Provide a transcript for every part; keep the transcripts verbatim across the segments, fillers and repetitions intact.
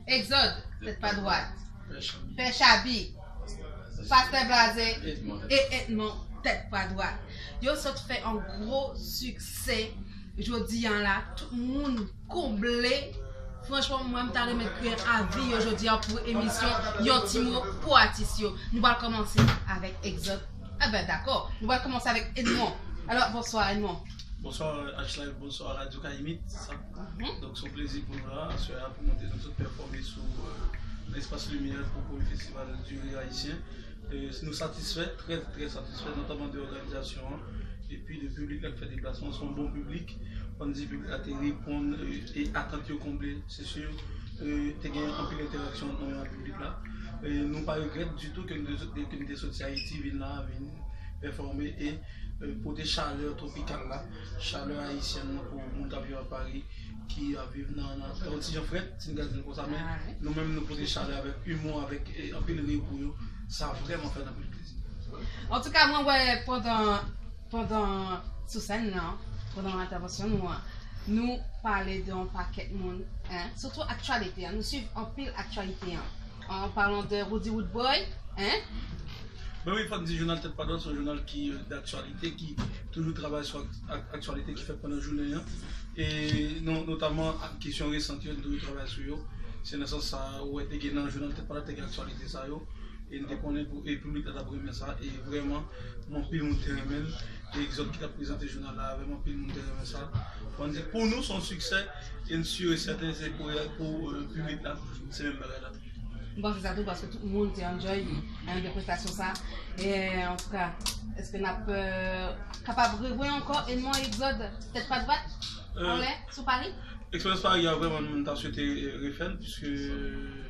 Egzòd, tèt pa dwat. Pè Chabi, Pastè Blaze e Edmond, tèt pa dwat. Yo sot fè yon gwo siksè jodi a la. Tout moun konble. Franchman, mwen, m ta renmen kre avi yo jodi a pou emisyon Yon Ti Mo pou atis yo. Nou pral kòmanse avèk Egzòd. Eben, dakò. Nou pral kòmanse avèk Edmond. Alò, bonswa, Edmond. Bonswa, H-Live, bonswa, Radio Kayimit. Sa. Mhm. Donk, se yon plezi pou nou la, aswè a, pou montre nou sot pèfòme sou, euh, nan Espas Limyè pou premye festival du rire ayisyen. E nou satisfè, trè, trè satisfè, notaman de òganizasyon an, epi de piblik la k fè deplasman, se yon bon piblik. Fò n di piblik la te reponn, e, e atant yo konble, se si. E, te gen anpil entèraksyon ant nou menm ak piblik la. E nou pa regrèt ditou ke nou te, ke nou te soti Ayiti, vin la, vin pèfòme e, e pote chalè twopikal la, chalè ayisyèn nan pou moun k ap viv a Pari, ki ap viv nan, nan, nan yon ti jan frèt, si n ka di l konsa, men nou menm nou pote chalè avèk imo, avèk, e, anpil ri pou yo. Sa vrèman fè n anpil plezi. Antouka, mwen wè pandan, pandan sou sèn nan, pandan entèvansyon nou an, nou pale de yon pakèt moun, en, sitou aktyalite an. Nou swiv anpil aktyalite an. An palan de Roody Roodboy, en? Ben wi, fò n di jounal Tèt Pa Dwat, se yon jounal ki, euh, daktyalite, ki toujou travay sou ak-, ak-, aktyalite ki fèt pandan jounen an. E non, notaman ak kesyon resan yo, nou toujou travay sou yo. Se nan sans sa, ou wè, te gen nan jounal Tèt Pa Dwat, te gen aktyalite sa yo. E n te konnen pou, e piblik la t ap renmen sa. E vrèman, anpil moun te renmen l. E Egzòd ki t ap prezante jounal la avè m, anpil moun te renmen sa. Fò n di, pou nou, se yon siksè. E n si e sèten, se pou, pou, euh, piblik la, se menm bagay la. M panse sa tou, paske tout moun te enjoy, en, de prestasyon sa. E, antouka, èske n ap, euh, kapab rewè ankò Edmond Egzòd, tèt pa dwat, euh, anlè, sou Pari? Eksperyans Pari a, vrèman, m ta swete, euh, refè l, piske, euh,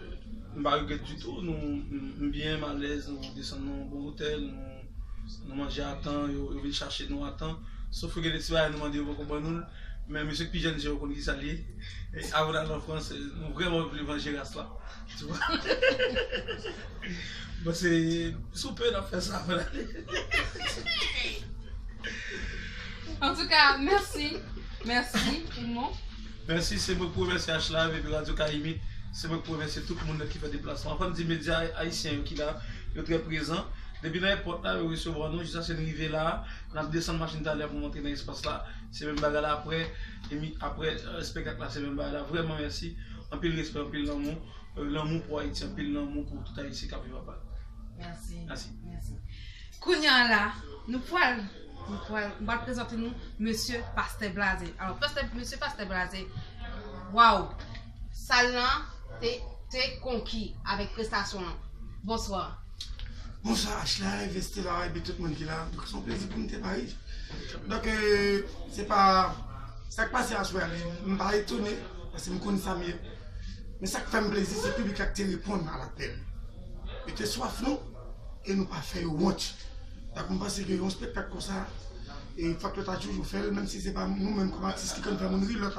m pa regrèt ditou. Nou, m, m byen, m alèz, nou desann nan yon bon otèl, nou, nou manje a tan, yo, yo vin chache nou a tan. Sof ke gen de ti bagay nou mande yo poko ban nou l, men mesye k pi jèn, yo konn kisa l ye. E avan n al an Frans, nou vrèman vle vanje ras la. Tu vois? Bon, se soupe n ap fè sa avan n ale. Antouka, mèsi. Mèsi, Edmond. Mèsi, se mwen k pou remèsye H-Live epi Radio Kayimit. Se mwen k pou remèsye tout moun ki fè deplasman. Fò n di medya ayisyen yo ki la, yo trè prezan. Depi nan èpòt la, yo resevwa nou, jiskaske n rive la, n ap desann machin talè pou n antre nan espas la. Se menm bagay la apre, emi-, apre, euh, espektak la, se menm bagay la. Vrèman mèsi. Anpil respè, anpil lanmou. Euh, lanmou pou Ayiti, anpil lanmou pou tout Ayisyen k ap viv a Pari. Mèsi. Mèsi. Mèsi. Kounye a la, nou pral, nou pral, m pral prezante nou mesye Pastè Blaze. Alò, pastè, mesye Pastè Blaze, waw, sal lan te, te konki avèk prestasyon an. Bonswa. Bonswa, H-Live, Estela, epi tout moun ki la. Donk, se yon plezi pou m te Pari. Donk, euh, se pa, sa k pase aswè a, li, m pa etone, paske m konn sa m ye. Men sa k fè m plezi, se piblik la k te reponn a lapèl. Yo te swaf nou, e nou pa fè yo wont. Donk, m panse ke yon espektak konsa, e fòk yo ta toujou fè l, menm si se pa nou menm kòm atis ki konn fè moun ri, lòt